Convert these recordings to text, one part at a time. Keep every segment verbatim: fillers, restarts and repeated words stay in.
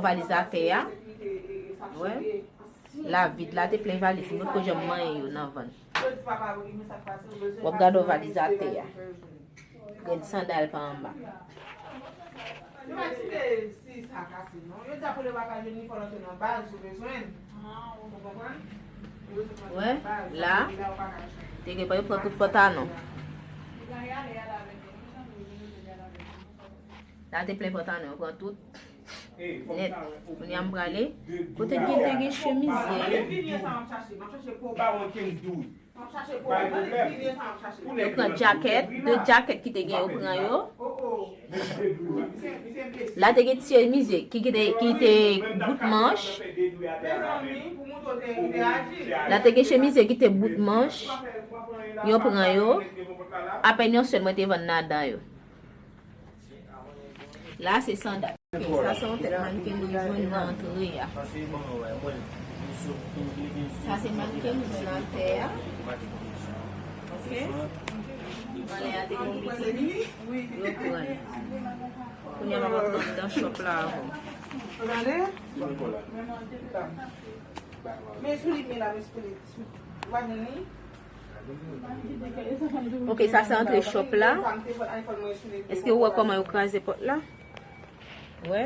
Valiz atè a. Wè. La vid la te plen valiz. M potko janm manyen yo nan van. W ap gade yon valiz atè a. Grenn sandal pa anba. Yo pa di si sa kase, non. Yo di apre yo pa ka jwenn ni Paul Antoine nan baz, yo bezwen. Ou konprann? Wè, la, te gen pa yo pran tout pantalon. La te plen pantalon, yo pran tout. Nèt. Kounye a m prale. Kote gen te gen chemiz ye? Yo pran djakèt, de djakèt ki te gen, yo pran yo. La te gen ti chemiz ki, ki te, ki te bout manch. La te gen chemiz ki te bout manch. Yo pran yo. Apèn yon sèl mwen te vann ladan yo. La se sandal. Ok, sa se yon tèt mannken li jwenn nan antre a. Sa se mannken li jwenn atè a. Ok. Anlè a te gen pitit. Yo pran l. Kounye a m ap antre anndan shop la avè w. Men sou li, men la, men sou li. Ou pa jwenn li? Ok, sa se antre shop la. Èske ou wè kòman yo kraze pòt la? Wè?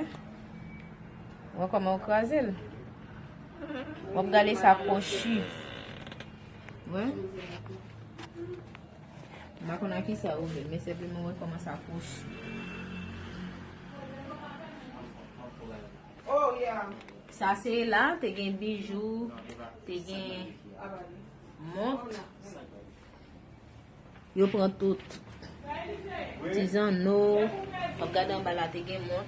Wè kòman yo kraze l? W ap gade sa kwochi. Wè? M pa konn a kisa yo vle, men senpleman wè kòman sa kwochi. Sa se la, te gen bijou, te gen mont. Yo pran tout. Ti zanno, w ap gade anba la, te gen mont.